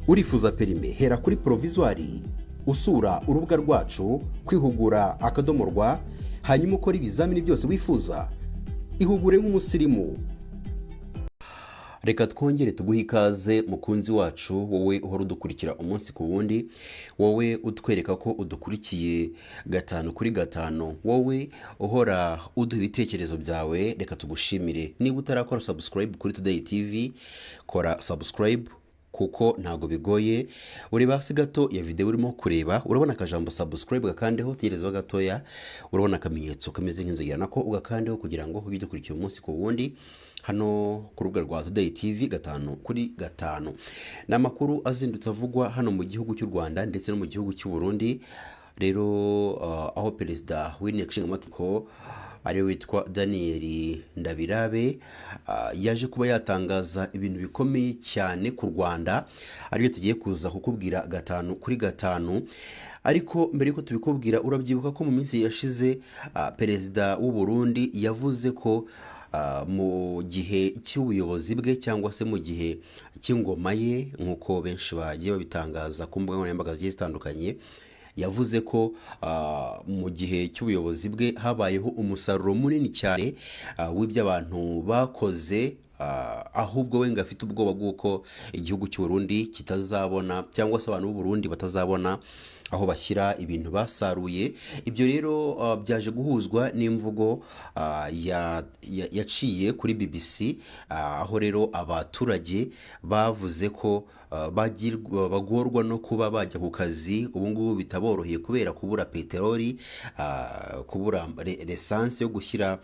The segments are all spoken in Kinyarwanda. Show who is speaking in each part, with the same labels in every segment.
Speaker 1: Urifuza permis? Hera kuri provisoire, usura urubuga rwacu kwihugura.rw, hanyuma ukora ibizamini byose wifuza. Ihugure nk'umusirimu. Reka twongere tuguhe ikaze, mukunzi wacu, wowe uhora udukurikira umunsi ku wundi, wowe utwereka ko udukurikiye gatanu kuri gatanu, wowe uhora uduha ibitekerezo byawe. Reka tugushimire. Niba utarakora subscribe kuri Today TV, kora subscribe kuko ntabwo bigoye. Ureba hasi gato ya videwo urimo kureba, urabona akajambo "subscribe", gakandeho. Tegerezaho gatoya, urabona akamenyetso kameze nk'inzogera, nako ugakandeho kugira ngo ujye udukurikira umunsi ku wundi hano ku rubuga rwa Today TV gatanu kuri gatanu. Ni amakuru azindutse avugwa hano mu gihugu cy'u Rwanda ndetse no mu gihugu cy'u Burundi. Rero aho perezida w'Inteko Ishinga Amategeko, ariwe witwa Daniel Ndabirabe, yaje kuba yatangaza ibintu bikomeye cyane ku Rwanda, aribyo tugiye kuza kukubwira gatanu kuri gatanu. Ariko mbere y'uko tubikubwira, urabyibuka ko mu minsi yashize perezida w'u Burundi yavuze ko mu gihe cy'ubuyobozi bwe, cyangwa se mu gihe cy'ingoma ye, nk'uko benshi bagiye babitangaza ku mbuga nkoranyambaga zigiye zitandukanye, yavuze ko mu gihe cy'ubuyobozi bwe habayeho umusaruro munini cyane w'ibyo abantu bakoze, ahubwo we ngo afite ubwoba bw'uko igihugu cy'u Burundi kitazabona, cyangwa se abantu b'u Burundi batazabona aho bashyira ibintu basaruye. Ibyo rero byaje guhuzwa n'imvugo yaciye kuri BBC, aho rero abaturage bavuze ko bagorwa no kuba bajya ku kazi ubu ngubu bitaboroheye kubera kubura peteroli, kubura lisansi yo gushyira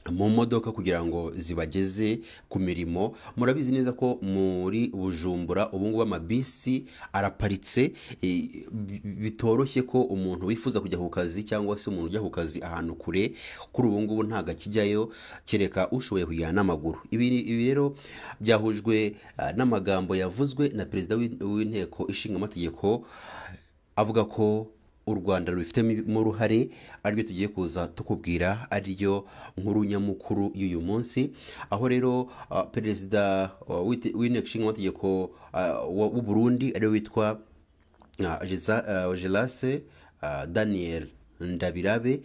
Speaker 1: mu modoka kugira ngo zibageze ku mirimo. Murabizi neza ko muri Bujumbura ubu ngubu amabisi araparitse, bitoroshye ko umuntu wifuza kujya ku kazi, cyangwa se umuntu ujya ku kazi ahantu kure, kuri ubu ngubu ntabwo akijyayo, kereka ushoboye kujyana n'amaguru. Ibi rero byahujwe n'amagambo yavuzwe na perezida w'Inteko Ishinga Amategeko, avuga ko u Rwanda rubifitemo uruhare, aribyo tugiye kuza tukubwira, ariyo nkuru nyamukuru y'uyu munsi. Aho rero perezida w'Inteko Ishinga Amategeko w'u Burundi, ariwe witwa Gelase Daniel Ndabirabe,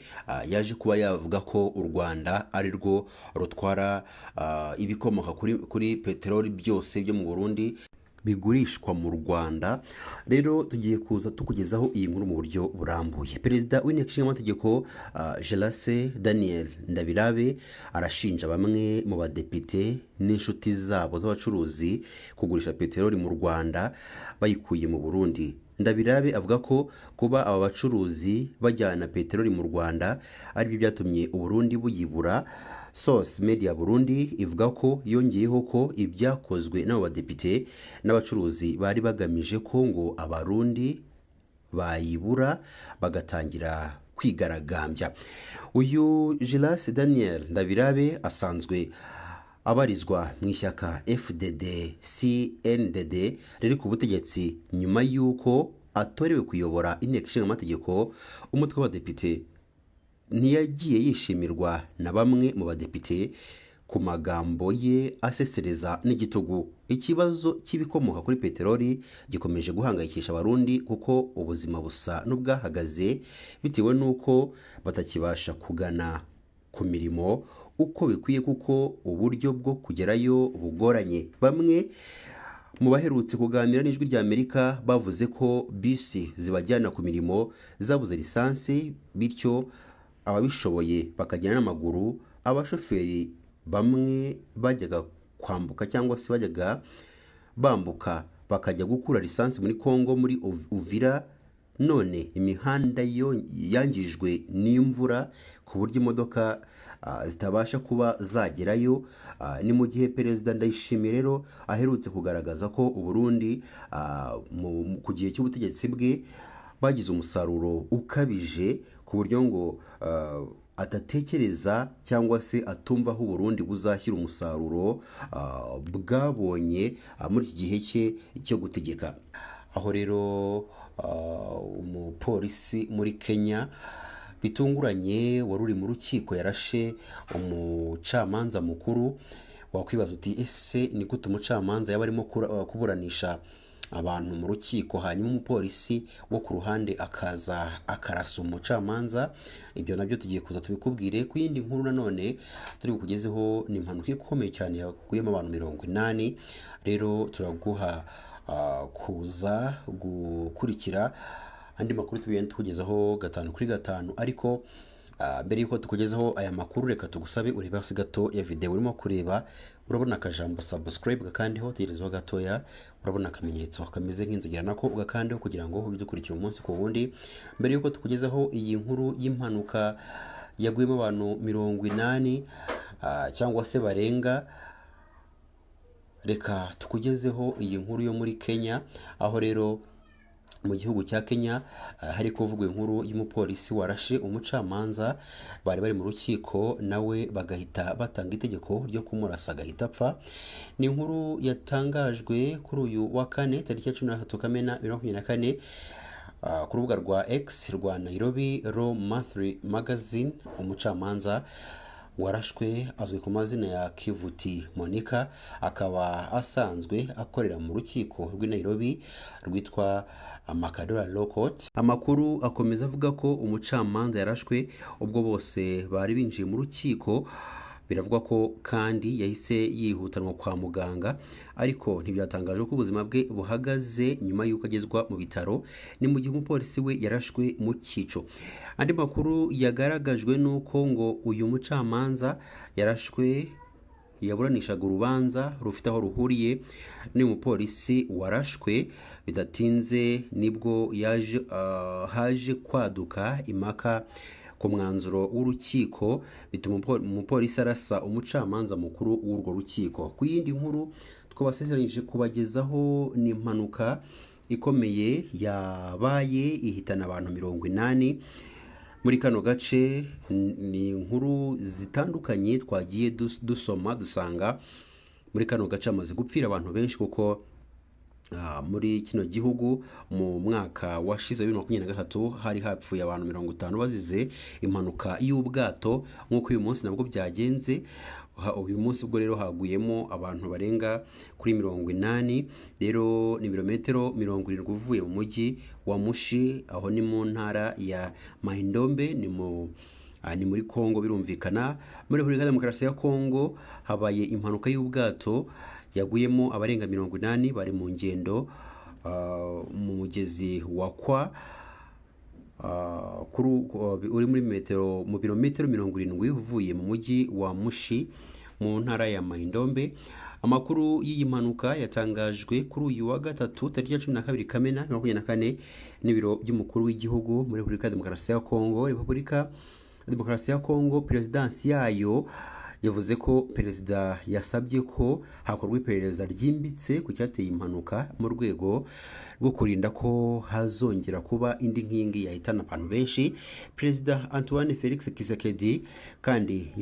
Speaker 1: yaje kuba yavuga ko u Rwanda ari rwo rutwara ibikomoka kuri peteroli byose byo mu Burundi bigurishwa mu Rwanda. Rero tugiye kuza tukugezaho iyi nkuru mu buryo burambuye. Perezida w'Inteko Ishinga Amategeko Gelase Daniel Ndabirabe arashinja bamwe mu badepite n'inshuti zabo z'abacuruzi kugurisha peteroli mu Rwanda bayikuye mu Burundi. Ndabirabe avuga ko kuba aba bacuruzi bajyana peteroli mu Rwanda aribyo byatumye Uburundi buyibura. Source Media Burundi ivuga ko yongeyeho ko ibyakozwe n'abo badepite n'abacuruzi bari bagamije ko ngo Abarundi bayibura bagatangira kwigaragambya. Uyu Gilles Daniel Ndabirabe asanzwe abarizwa mu ishyaka FDD CNDD riri ku butegetsi. Nyuma y'uko atorewe kuyobora Inteko Ishinga Amategeko, umutwe w'abadepite, ntiyagiye yishimirwa na bamwe mu badepite ku magambo ye asesereza n'igitugu. Ikibazo cy'ibikomoka kuri peteroli gikomeje guhangayikisha Abarundi, kuko ubuzima busa n'ubwahagaze bitewe n'uko batakibasha kugana ku mirimo uko bikwiye, kuko uburyo bwo kugerayo bugoranye. Bamwe mu baherutse kuganira n'Ijwi ry'Amerika bavuze ko bisi zibajyana ku mirimo zabuze lisansi, bityo ababishoboye bakagenda n'amaguru. Abashoferi bamwe bajyaga kwambuka, cyangwa se bajyaga bambuka bakajya gukura lisansi muri Congo, muri Uvira. None imihanda yo yangijwe n'imvura ku buryo imodoka zitabasha kuba zagerayo. Ni mu gihe perezida Ndayishimiye rero aherutse kugaragaza ko Uburundi ku gihe cy'ubutegetsi bwe bagize umusaruro ukabije, ku buryo ngo adatekereza cyangwa se atumva aho Uburundi buzashyira umusaruro bwabonye muri iki gihe cye cyo gutegeka. Aho rero umupolisi muri Kenya bitunguranye wari uri mu rukiko yarashe umucamanza mukuru. Wakwibaza uti: "Ese ni gute umucamanza yaba arimo kuburanisha abantu mu rukiko, hanyuma umupolisi wo ku ruhande akaza akarasa umucamanza. Ibyo nabyo tugiye kuza tubikubwire. Ku yindi nkuru nanone turi bukugezeho ni impanuka ikomeye cyane yaguyemo abantu 80. Rero turaguha kuza gukurikira andi makuru tugenda tukugezaho gatanu kuri gatanu. Ariko mbere y'uko tukugezaho aya makuru, reka tugusabe urebe hasi gato ya videwo urimo kureba, urabona akajambo subscribe, gakandeho. Tegerezaho gatoya, urabona akamenyetso kameze nk'inzogera, nako ugakandeho kugira ngo ujye ukurikira umunsi ku wundi. Mbere y'uko tukugezaho iyi nkuru y'impanuka yaguyemo abantu 80 cyangwa se barenga, reka tukugezeho iyi nkuru yo muri Kenya, aho rero mu gihugu cya Kenya hari kuvugwa inkuru y'umupolisi warashe umucamanza bari bari mu rukiko, nawe bagahita batanga itegeko ryo kumurasa agahita apfa. Ni inkuru yatangajwe kuri uyu wa kane, tariki ya 13 Kamena 2024, ku rubuga rwa X rwa Nairobi Law Monthly Magazine. Umucamanza warashwe azwi ku mazina ya Kivuti Monica, akaba asanzwe akorera mu rukiko rw'i Nairobi rwitwa Makadara Law Court. Amakuru akomeza avuga ko umucamanza yarashwe ubwo bose bari binjiye mu rukiko. Biravugwa ko kandi yahise yihutanwa kwa muganga, ariko ntibyatangajwe ko ubuzima bwe buhagaze nyuma y'uko agezwa mu bitaro. Ni mu gihe umupolisi we yarashwe mu cyico. Andi makuru yagaragajwe ni uko ngo uyu mucamanza yarashwe yaburanishaga urubanza rufite aho ruhuriye n'uyu mupolisi warashwe. Bidatinze nibwo yaje haje kwaduka impaka ku mwanzuro w'urukiko, bituma umupolisi arasa umucamanza mukuru w'urwo rukiko. Ku yindi nkuru twabasezeranyije kubagezaho ni impanuka ikomeye yabaye ihitana abantu 80 muri kano gace. Ni inkuru zitandukanye twagiye dusoma dusanga muri kano gace hamaze gupfira abantu benshi, kuko muri kino gihugu mu mwaka washize 2023 hari hapfuye abantu 50 bazize impanuka y'ubwato, nk'uko uyu munsi nabwo byagenze. Uyu munsi ubwo rero haguyemo abantu barenga kuri 80. Rero ni ibirometero 70 uvuye mu mujyi wa Mushi, aho ni mu ntara ya Maindombe, ni muri Kongo birumvikana. Muri Repubulika ya Demokarasi ya Kongo habaye impanuka y'ubwato yaguyemo abarenga 80 bari mu ngendo mu mugezi wa Kwa, uri muri metero mu birometero 70 uvuye mu mujyi wa Mushi mu ntara ya Maindombe. Amakuru y'iyi mpanuka yatangajwe kuri uyu wa gatatu, tariki ya 12 Kamena 2024, n'ibiro by'umukuru w'igihugu muri Repubulika ya Demokarasi ya Kongo. Repubulika ya Demokarasi ya Kongo, perezidansi yayo yavuze ko perezida yasabye ko hakorwa iperereza ryimbitse ku cyateye impanuka mu rwego rwo kurinda ko hazongera kuba indi nkingi yahitana abantu benshi. Perezida Antoine Felix Tshisekedi kandi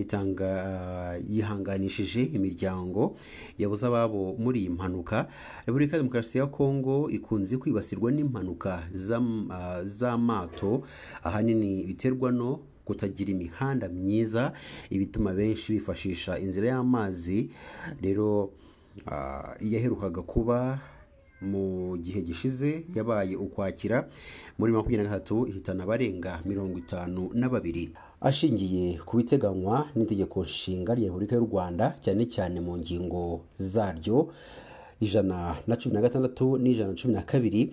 Speaker 1: yihanganishije imiryango yabuze ababo muri iyi mpanuka. Repubulika ya Demokarasi ya Kongo ikunze kwibasirwa n'impanuka z'amato, ahanini biterwa no kutagira imihanda myiza, ibituma benshi bifashisha inzira y'amazi. Rero iyaherukaga kuba mu gihe gishize yabaye Ukwakira muri 23, ihitana abarenga 52. Ashingiye ku biteganywa n'itegeko nshinga rya Repubulika y'u Rwanda, cyane cyane mu ngingo zaryo 116 n'112,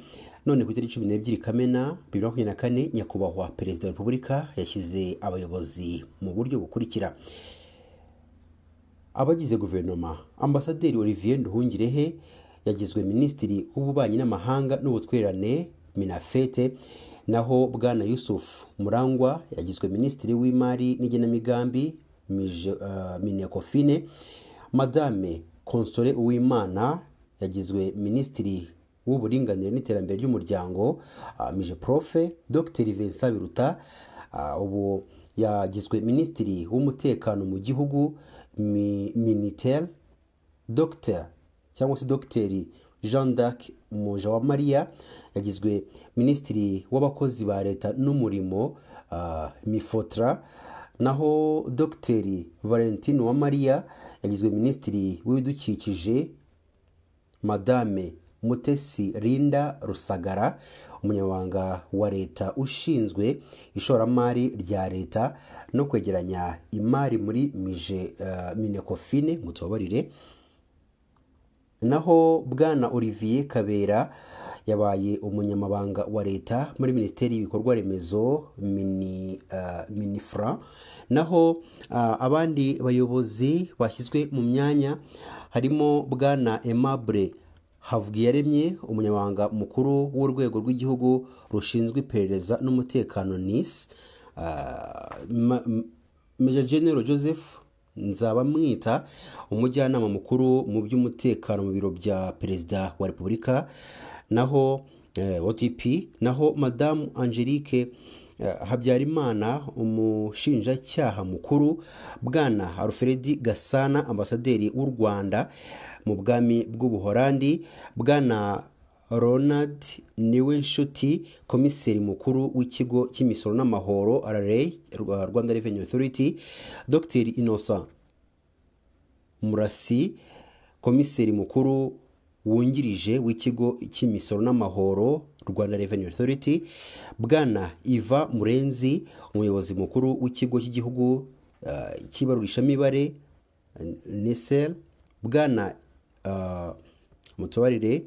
Speaker 1: none ku itariki 12 Kamena 2024, Nyakubahwa Perezida wa Repubulika yashyize abayobozi mu buryo bukurikira. Abagize guverinoma: Ambasaderi Olivier Nduhungirehe yagizwe Minisitiri w'Ububanyi n'Amahanga n'Ubutwererane, MINAFFET, naho Bwana Yusuf Murangwa yagizwe Minisitiri w'Imari n'Igenamigambi, MINECOFIN. Madame Consolée Uwimana yagizwe Minisitiri w'Uburinganire n'Iterambere ry'Umuryango, MIGEPROF. Dr Vincent Biruta ubu yagizwe Minisitiri w'Umutekano mu gihugu, MININTER. Dr cyangwa se Dogiteri Jean d'Arc Mujawamariya yagizwe Minisitiri w'Abakozi ba Leta n'Umurimo, MIFOTRA, naho Dogiteri Valentine Uwamariya yagizwe Minisitiri w'Ibidukikije. Madame Mutesi Linda Rusagara, umunyamabanga wa leta ushinzwe ishoramari rya leta no kwegeranya imari muri mije Minecofin, mutubabarire. Naho bwana Olivier Kabera yabaye umunyamabanga wa leta muri minisiteri y'ibikorwa remezo, Minifra. Naho abandi bayobozi bashyizwe mu myanya harimo bwana Aimable Havugiyaremye, umunyamabanga mukuru w'urwego rw'igihugu rushinzwe iperereza n'umutekano, NISS, Major General Joseph Nzabamwita, umujyanama mukuru mu by'umutekano mu biro bya Perezida wa Repubulika, naho OTP, naho Madamu Angelique Habyarimana, umushinjacyaha mukuru, bwana Alfred Gasana, ambasaderi w'u Rwanda mu bwami bw'Ubuholandi, bwana Ronald Niwenshuti, komiseri mukuru w'ikigo cy'imisoro n'amahoro, RRA, Rwanda Revenue Authority, Dr Innocent Murasi, komiseri mukuru wungirije w'ikigo cy'imisoro n'amahoro, Rwanda Revenue Authority, bwana Iva Murenzi, umuyobozi mukuru w'ikigo cy'igihugu cy'ibarurishamibare, NISR, bwana mutubarire,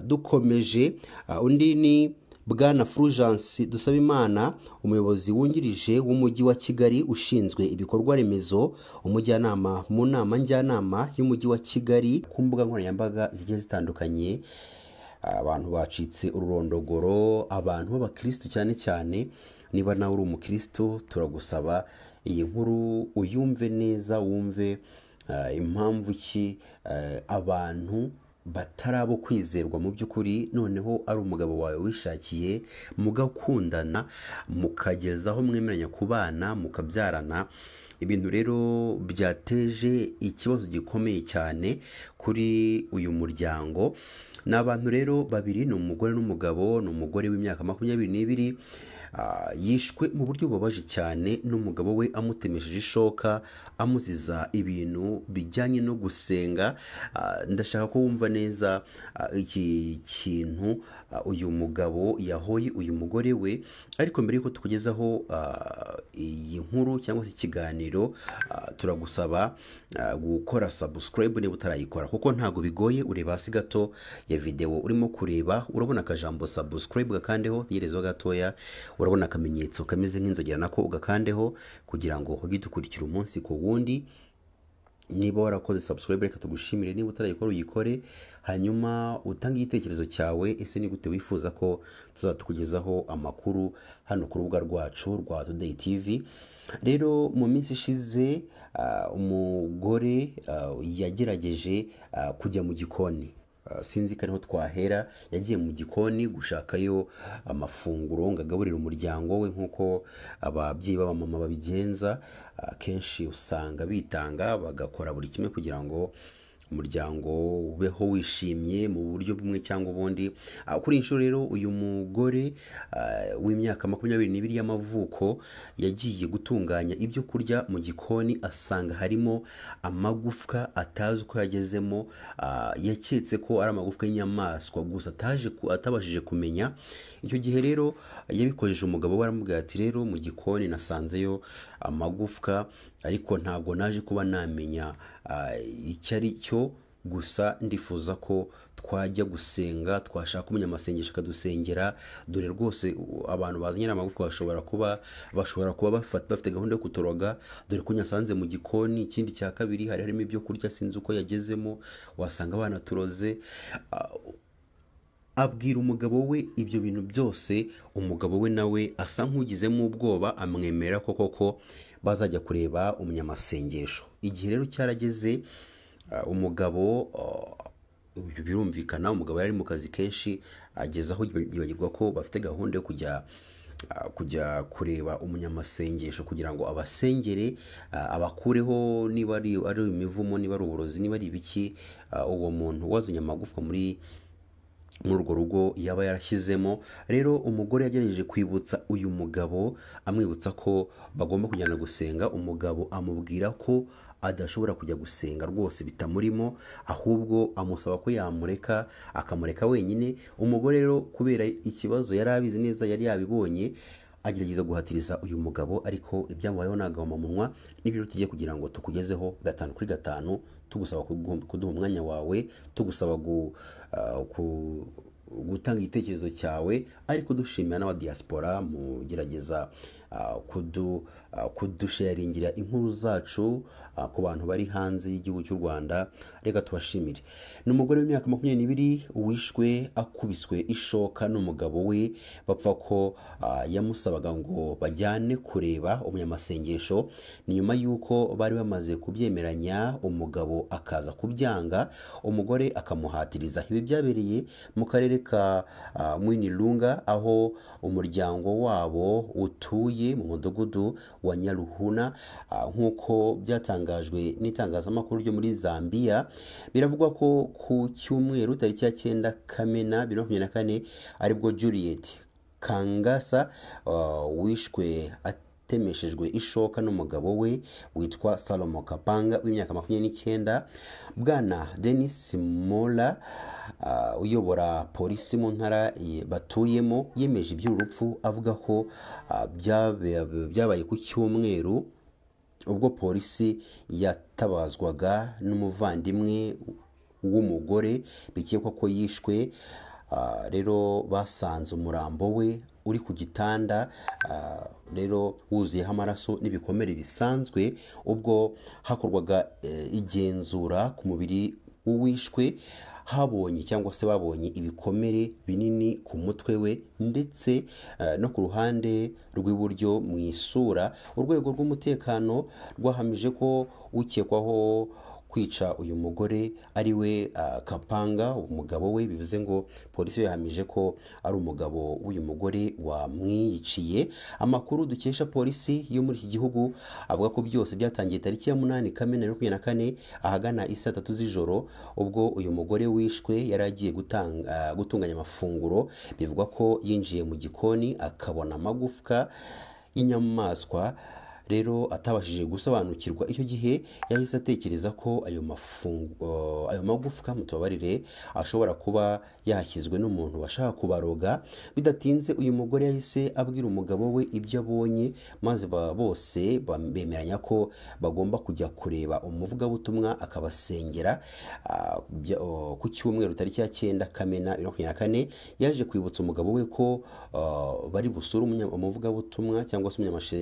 Speaker 1: dukomeje, undi ni bwana Fulgence Dusabimana, umuyobozi wungirije w'umujyi wa Kigali ushinzwe ibikorwa remezo, umujyanama mu nama njyanama y'umujyi wa Kigali. Ku mbuga nkoranyambaga zigiye zitandukanye abantu bacitse ururondogoro, abantu b'abakirisitu cyane cyane. Niba nawe uri umukirisitu, turagusaba iyi nkuru uyumve neza, wumve impamvu ki abantu batari abo kwizerwa mu by'ukuri. Noneho ari umugabo wawe wishakiye, mugakundana, mukageza aho mwemeranya kubana, mukabyarana. Ibintu rero byateje ikibazo gikomeye cyane kuri uyu muryango. Ni abantu rero babiri, ni umugore n'umugabo. Ni umugore w'imyaka 22, yishwe mu buryo bubabaje cyane n'umugabo we amutemesheje ishoka, amuziza ibintu bijyanye no gusenga. Ndashaka ko wumva neza iki kintu uyu mugabo yahoye uyu mugore we. Ariko mbere y'uko tukugezaho iyi nkuru cyangwa se ikiganiro, turagusaba gukora subscribe niba utarayikora, kuko ntabwo bigoye. Ureba hasi gato ya videwo urimo kureba, urabona akajambo subscribe, gakandeho. Tegerezaho gatoya, urabona akamenyetso kameze nk'inzogera, nako ugakandeho kugira ngo ujye udukurikira umunsi ku wundi. Niba warakoze subscribe, reka tugushimire. Niba utarayikora, uyikore, hanyuma utange igitekerezo cyawe. Ese ni gute wifuza ko tuzatukugezaho amakuru hano ku rubuga rwacu rwa Today TV? Rero mu minsi ishize umugore yagerageje kujya mu gikoni. Sinzi ko ariho twahera. Yagiye mu gikoni gushakayo amafunguro ngo agaburire umuryango we, nk'uko ababyeyi b'abamama babigenza. Akenshi usanga bitanga, bagakora buri kimwe kugira ngo umuryango ubeho wishimye mu buryo bumwe cyangwa ubundi. Kuri iyi nshuro rero, uyu mugore w'imyaka 22 y'amavuko yagiye gutunganya ibyo kurya mu gikoni, asanga harimo amagufwa atazi uko yagezemo. Yaketse ko ari amagufwa y'inyamaswa gusa atabashije kumenya. Icyo gihe rero yabikojeje umugabo we, aramubwira ati: "Rero mu gikoni nasanzeyo amagufwa, ariko ntabwo naje kuba namenya icyo ari cyo. Gusa ndifuza ko twajya gusenga, twashaka umunyamasengesho akadusengera. Dore rwose abantu bazanye amagufwa bashobora kuba bafite gahunda yo kutoroga. Dore ko nyasanze mu gikoni. Ikindi cya kabiri, hari harimo ibyo kurya, sinzi uko yagezemo, wasanga banaturoze." Abwira umugabo we ibyo bintu byose. Umugabo we nawe asa nk'ugizemo ubwoba, amwemerera ko koko bazajya kureba umunyamasengesho. Igihe rero cyarageze, umugabo, ibyo birumvikana, umugabo yari ari mu kazi kenshi, ageze aho yibagirwa ko bafite gahunda yo kujya kureba umunyamasengesho kugira ngo abasengere, abakureho niba ari imivumo, niba ari uburozi, niba ari ibiki, uwo muntu wazanye amagufwa muri Muri urwo rugo yaba yarashyizemo. Rero umugore yagerageje kwibutsa uyu mugabo, amwibutsa ko bagomba kujyana gusenga. Umugabo amubwira ko adashobora kujya gusenga rwose, bitamurimo, ahubwo amusaba ko yamureka, akamureka wenyine. Umugore rero, kubera ikibazo yari abizi neza, yari yabibonye, agerageza guhatiriza uyu mugabo, ariko ibyamubayeho ni agahomamunwa. N'ibyo tugiye kugira ngo tukugezeho gatanu kuri gatanu, tugusaba kuduha umwanya wawe, tugusaba gutanga igitekerezo cyawe, ariko dushimira n'abadiaspora mugerageza kudusharingira inkuru zacu ku bantu bari hanze y'igihugu cy'u Rwanda. Reka tubashimire. Ni umugore w'imyaka 22 wishwe akubiswe ishoka n'umugabo we, bapfa ko yamusabaga ngo bajyane kureba umunyamasengesho. Ni nyuma y'uko bari bamaze kubyemeranya, umugabo akaza kubyanga, umugore akamuhatiriza. Ibi byabereye mu karere ka Mwinilunga, aho umuryango wabo utuye mu mudugudu wa Nyaruhuna, nk'uko byatangajwe n'itangazamakuru ryo muri Zambia. Biravugwa ko ku cyumweru tariki ya 9 Kamena 2024 aribwo Juliet Kangasa wishwe atemeshejwe ishoka n'umugabo we witwa Salomo Kapanga w'imyaka 29. Bwana Denis Mola uyobora polisi mu ntara batuyemo yemeje iby'uru rupfu, avuga ko byabaye ku cyumweru ubwo polisi yatabazwaga n'umuvandimwe w'umugore bikekwa ko yishwe. Rero basanze umurambo we uri ku gitanda, rero wuzuyeho amaraso n'ibikomere bisanzwe. Ubwo hakorwaga igenzura ku mubiri w'uwishwe, habonye cyangwa se babonye ibikomere binini ku mutwe we ndetse no ku ruhande rw'iburyo mu isura. Urwego rw'umutekano rwahamije ko ukekwaho kwica uyu mugore ari we Kapanga, umugabo we. Bivuze ngo polisi yahamije ko ari umugabo w'uyu mugore wamwiyiciye. Amakuru dukesha polisi yo muri iki gihugu avuga ko byose byatangiye tariki ya 8 Kamena 2024 ahagana isaa 3 z'ijoro, ubwo uyu mugore wishwe yari agiye gutunganya amafunguro. Bivugwa ko yinjiye mu gikoni akabona amagufwa y'inyamaswa rero atabashije gusobanukirwa. Icyo gihe yahise atekereza ko ayo magufwa, mutubabarire, ashobora kuba yahashyizwe n'umuntu washaka kubaroga. Bidatinze uyu mugore yahise abwira umugabo we ibyo abonye, maze bose bemeranya ko bagomba kujya kureba umuvugabutumwa akabasengera. Ku cyumweru tariki ya 9 Kamena 2024 yaje kwibutsa umugabo we ko bari busure umuvugabutumwa cyangwa se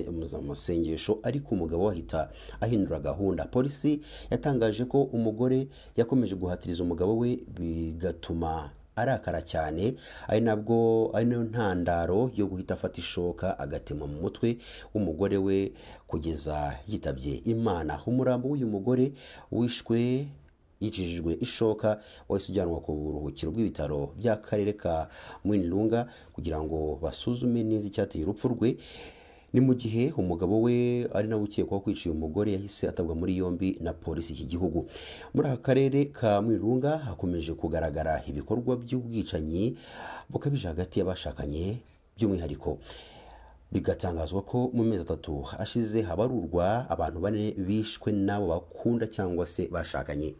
Speaker 1: umunyamasengesho, ariko umugabo we ahita ahindura gahunda. Polisi yatangaje ko umugore yakomeje guhatiriza umugabo we, bigatuma arakara cyane, ari nabwo ari nayo ntandaro yo guhita afata ishoka agatema mu mutwe w'umugore we kugeza yitabye Imana. Umurambo w'uyu mugore wishwe yicishijwe ishoka wahise ujyanwa ku buruhukiro bw'ibitaro by'akarere ka Mwinilunga kugira ngo basuzume neza icyateye urupfu rwe. Ni mu gihe umugabo we, ari nawe ukekwaho kwica uyu mugore, yahise atabwa muri yombi na polisi iki gihugu. Muri aka karere ka Mwinilunga hakomeje kugaragara ibikorwa by'ubwicanyi bukabije hagati y'abashakanye by'umwihariko. Bigatangazwa ko mu mezi 3 ashize habarurwa abantu 4 bishwe n'abo bakunda cyangwa se bashakanye.